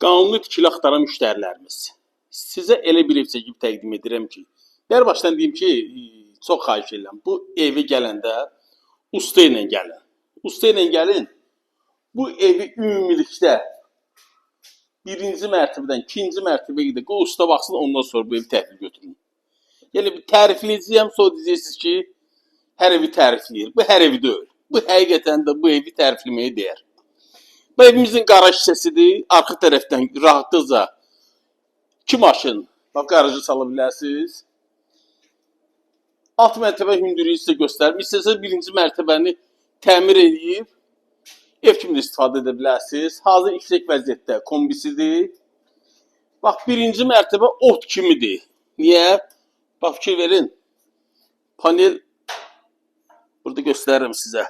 Qanuni tikili axtaran müştərilərimiz. Sizə elə bir ev çəkib təqdim edirəm ki, hər başdan deyim ki, çox xahiş edirəm. Bu evi gələndə usta ilə gəlin. Usta ilə gəlin. Bu evi ümumilikdə birinci mərtəbədən ikinci mərtəbəyə qədər qoy usta baxsın, ondan sonra bu evi təhvil götürün. Yəni bir tərifləyəcəyəm, sonra deyəcəksiniz ki, hər evi tərifləyir. Bu hər evi deyil. Bu həqiqətən də bu evi tərifləməyə dəyər. Bu evimizin qaraj hissəsidir. Arxa tərəfdən rahatlıqla iki maşın bax qarajı sala bilərsiniz. Alt mərtəbə hündürlüyü sizə göstərim. İstəsəz birinci mərtəbəni təmir eləyib ev kimi də istifadə edə bilərsiniz. Hazır yüksək vəziyyətdə kombisidir. Bax birinci mərtəbə ot kimidir. Niyə? Bax fikir verin. Panel burada göstərirəm sizə.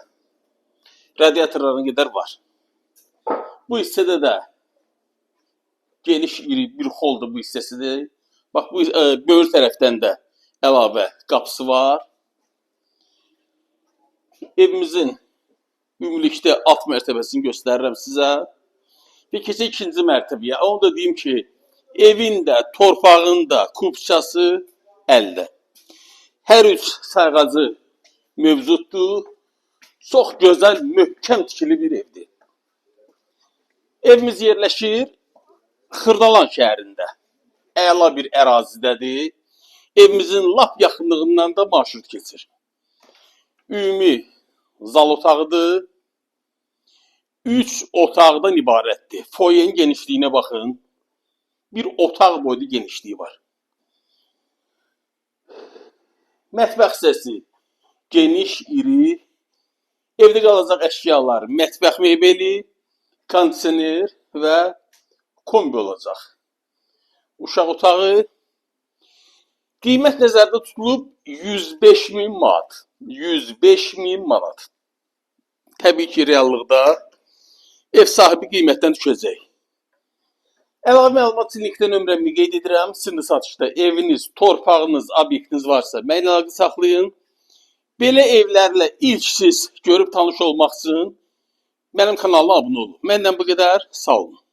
Radiatorlarına qədər var. Bu hissədə də geniş iri bir holdur bu hissəsidir. Bax bu böyür tərəfdən də əlavə qapısı var. Evimizin ümumilikdə alt mərtəbəsini göstərirəm sizə. Və keçək ikinci mərtəbəyə. Onu da deyim ki, evin də, torpağın da kupçası əldə. Hər üç sayğacı mövcuddur. Çox gözəl, möhkəm tikili bir evdir. Evimiz yerləşir Xırdalan şəhərində. Əla bir ərazidədir. Evimizin lap yaxınlığından da marşrut keçir. Ümumi zal otağıdır. 3 otaqdan ibarətdir. Foyenin genişliyinə baxın. Bir otaq boyda genişliyi var. Mətbəx hissəsi geniş, iri. Evdə qalacaq əşyalar mətbəx mebeli, kondisioner və kombi olacaq. Uşaq otağı. Qiymət nəzərdə tutulub 105 min manat. 105 min manat. Təbii ki, reallıqda ev sahibi qiymətdən düşəcək. Əlavə məlumat üçün linkdə nömrəmi qeyd edirəm. Sizin də satışda eviniz, torpağınız, obyektiniz varsa mənimlə əlaqə saxlayın. Belə evlərlə ilk siz görüb tanış olmaq üçün mənim kanalıma abunə olun. Məndən bu qədər. Sağ olun.